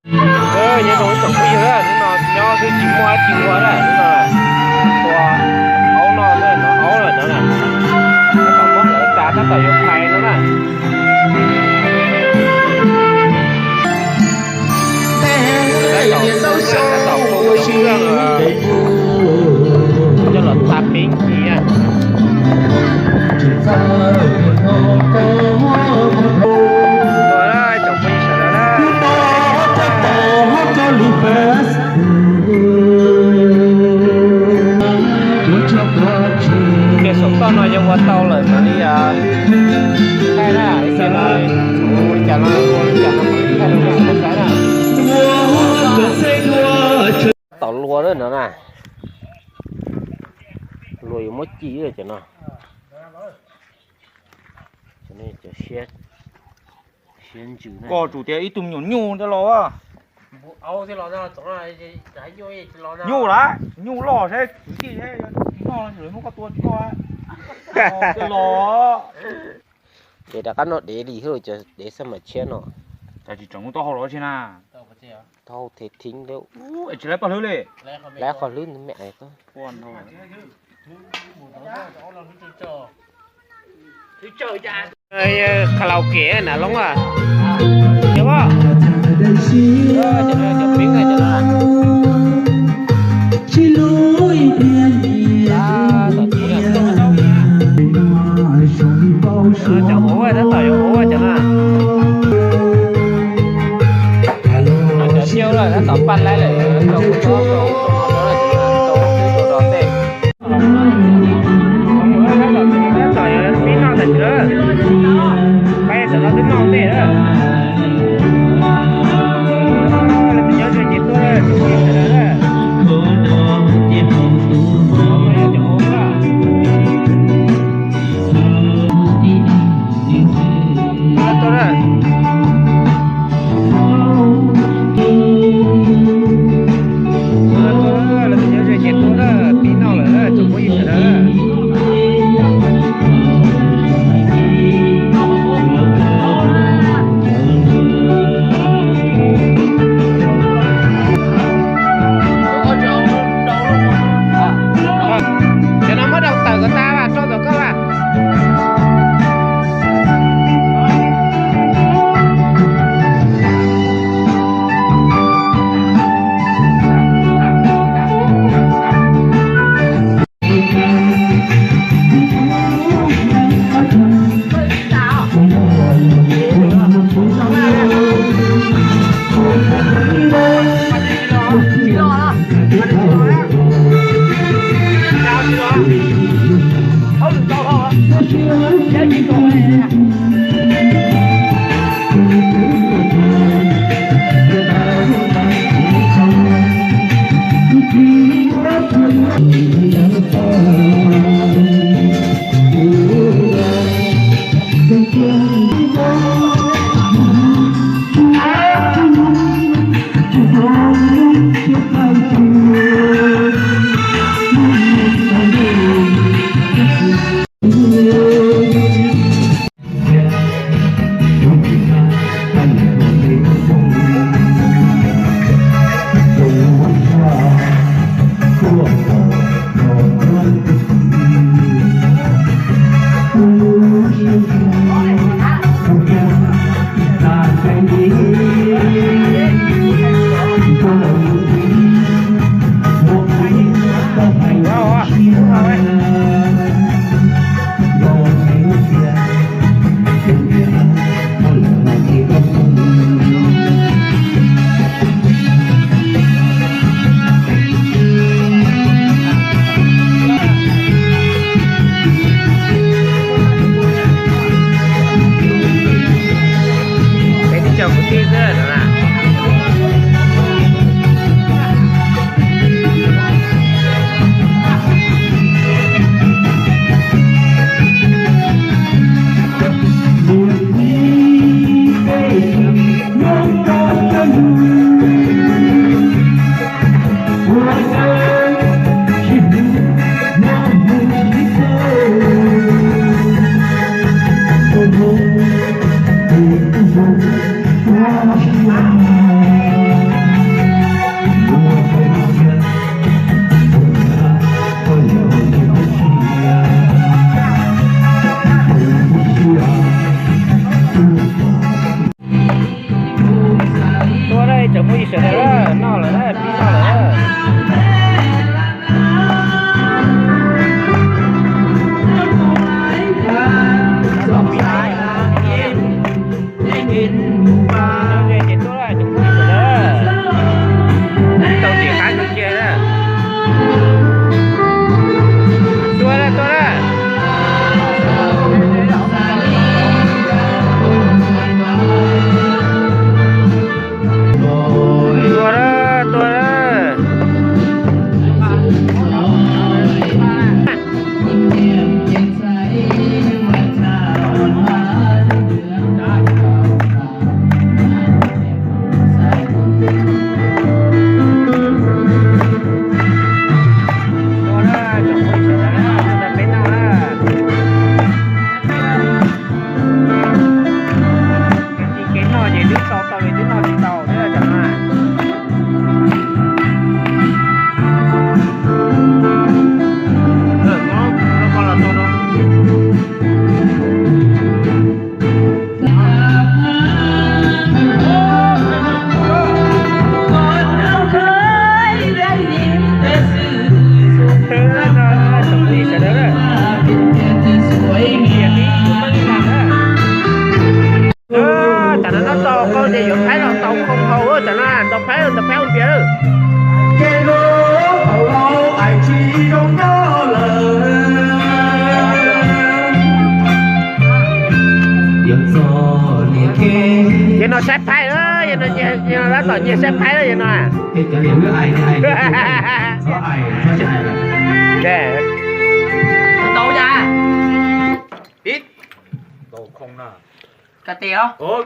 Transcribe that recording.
Nyob zoo ib tsoom phooj ywg, hnub no nyob twb tsis muaj dab tsi ua na, hnub no tua aub noj, aub lawm no na, tab tom muab hlawv tas tab tom yuav phais no na. Tab tom, tab tom ua cov coj los txhab peeb ci na. Ua tsoom phooj ywg sawv daws na. Tias saum toj no yog ua tau lawm mam li thaij na, ib pliag no ua li cas no, ua li cas no mam li thaij rau nej sawv daws saib na. Tom luas lawm no na. Luas yuav muab ci cov no. Cov siab ntsws na. Koj tsum tias ib tug me nyuam nyuj ntawd los. Nyuj lawm, nyuj loj seb kwv tij seb noj lawv muab koj tua tsis noj. Los. Ces rov qab noj dev li thiab, cov dev xab maim tshiab no. Cas tsis tseem muaj taub hau los tsi na. Taub hau thev thib li. Tsis laiv paj hlwb li. Laiv qhov hlwb me. Karaoke na Loob a. Cov ub tab tom yuav ub cov na. Cov siab tab tom paj laib lawm, rau kuv tso rau ub rau no, rau ub rau no tej. Tab tom yuav pib noj ntawm no, peb tam no twb noj ntej lawm. Nyob ze ces tuaj, tuaj, tuaj, tuaj, ces tuaj na, pib noj lawm na, tsoom phooj ywg sawv daws na. Ntaus phaib los ntaus khoo haus tam no, ntaus phaib los ntaus phaib ua npias lawm. Ces no saib phaib, no tab tom nyiag saib phaib yog no. Tau cas? Ib, tau khoo na. Ka tes os.